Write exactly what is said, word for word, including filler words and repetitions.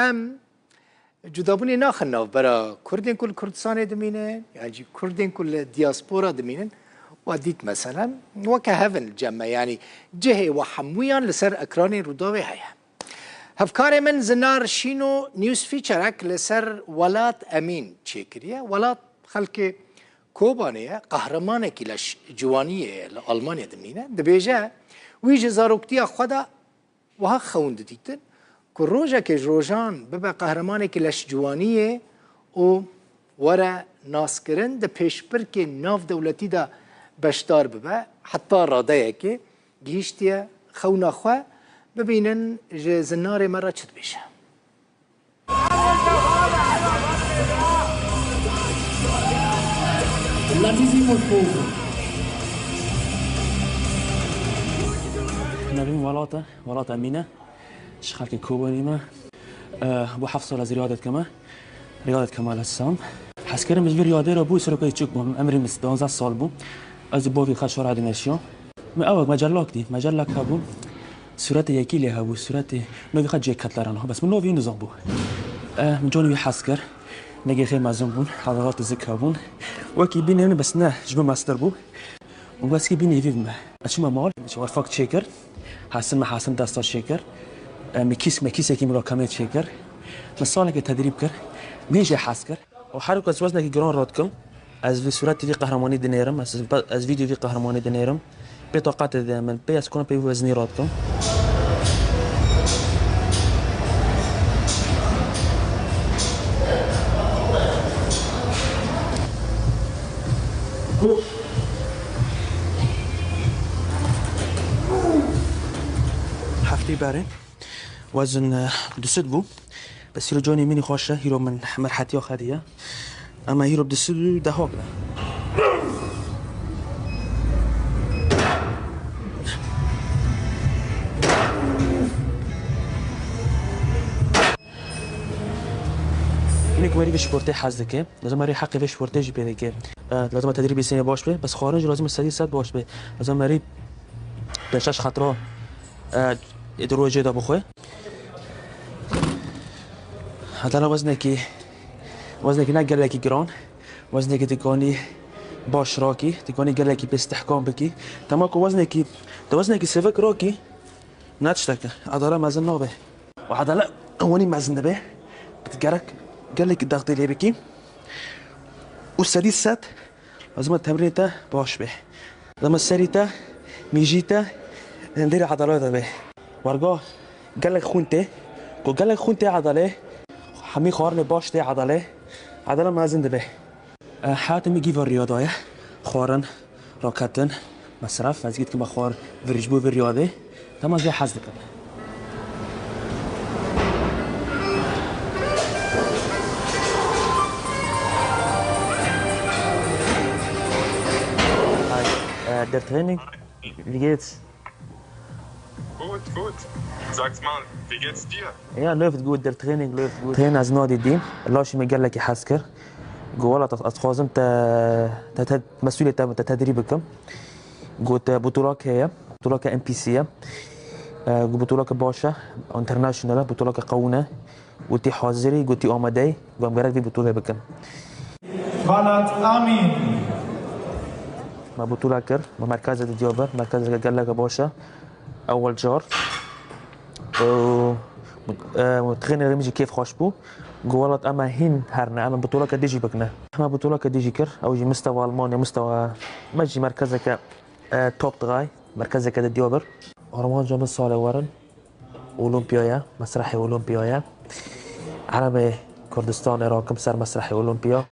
Em cudabûnê naxin navbera Kurdên ku li Kurdistanê dimînin, yan jî Kurdên ku li diaspora dimînin. We dît meselen, weke hev in li cem me, yanî cihê we hemûyan li ser ekranên Rûdawê heye. Hevkarê min Zinar Şîno news featurek li ser Welat Emîn çêkiriye. Welat xelkê Kobanê ye, qehremanekî leş ciwaniyê ye, li Almanya dimîne. Dibêje, wî ji zaroktiya xwe de wiha xewn didîtin ku rojekê ji rojan bibe qehremanekî leş ciwaniyê û were naskirin, di pêşbirkê navdewletî de beşdar bibe. Heta radeyekê gihîştiye xewna xwe. Bibînin ji Zinarê me re çi dibêje. Navê min Welat e, Welat Emîn e. Ji xelkê Kobanê me. Eh, bo heft sal ez riyade dikeme. Riyade dikeme li Sam. Hezkirin min ji vî riyadê re bû, serokê çûk bûm. Emrê min duwazdeh sal bû. Ez û bavê xwe şara dimeşiya. Min ewek mecellak dî. Mecellak hebû. Sûretê yekî lê hebû. Sûretê novê xwe cê ket leran. Bes min novê wî nizan bû. Eh, min canê wî hez kir. Negê xê mezin bûn. Hezarat zik hebûn. Wekî bînê min bes ne, ji min mestir bû. Û weskî bînê vî me. Ez çûme mal, ji werfak çêkir. Hasin me hasin desta çêkir. Em kîs me kîsekî min kamê çêkir. Min salekê tedrîb kir. Min jê hez kir. Û her wek ez weznekî giran radikim. Ez vî sûretê vî qehremanî dinêrim. Ez, ez vîdeo vî qehremanî dinêrim. Pê taqetê de min. Pê ez konim pê wî weznî radikim. Heftê berê wezin, eh, du sed bû. Bes hîro canê min xweş e, hîro min merhetiya xwedî ye. Ema hîro bi du sed û deh bû. Hinek werî vê sportê hez dike. Lazim erê heqê vê sportê jî pê dike. E, lazim e tedrîbê sênê baş be, bes xwarin jî lazim e sedî sed baş be. Lazim erê pêşeş xetra, e, di rojê de bixwe. Heta weznekî, weznekî ne gelekî giran, weznekî dikanî baş rakî, dikanî gelekî pê stehkam bikî. Dema ku weznekî, di weznekî sivik rakî, ne tiştek e, edale mezin nabe. Û edale ewanî mezin dibe, gerek gelekî dextê lê bikî. Û sedî sed lazim e temrînê te baş be. Lazim e serî te, mîjî te, hindêrê edale de be. Werga gelek xûn tê, ku gelek xûn tê edale, hemî xwarinê baş tê edale, edale mezin dibe. E, heyatê min gî vê riyada ye. Xwarin, raketin, mesref. Ez gî dikime xwar vir ji bo vê riyadê. Dema zê hez dikim. Hi, äh, der Training, wie geht's? Gut, gut. Sag mal, wie geht's dir? Ja, läuft gut, der Training läuft gut. Training ez nadî dîm, laşî min gelekî hez kir. Got, wela, ez, ez dixwazim te, te, te, mesûlê te, te tedrîb bikim. Got, butulak heye, butulaka N P C ye. E, got, butulaka baş e, international e, butulaka qewûn e. Got, tî hazir î, got, tî amade yî, got, em gerek vî butulê bikin. Welat Emîn. Me butula kir, bi merkezê di Diyarbekir, merkezeke geleke baş e. Ewel car. Û, e, trênerê min jî kêf xweş bû. Got, welat, em ê hîn herne, em ê butuleke dî jî bikine. Em ê butuleke dî jî kir, ew jî mistewa Almanya, mistewa me jî merkezeke, e, top diray, merkezeke di Diyarbekir. Armanca min salê werin Olimpiyaya, mesrehê Olimpiyaya. Erebê Kurdistanê rakim ser mesrehê Olimpiya.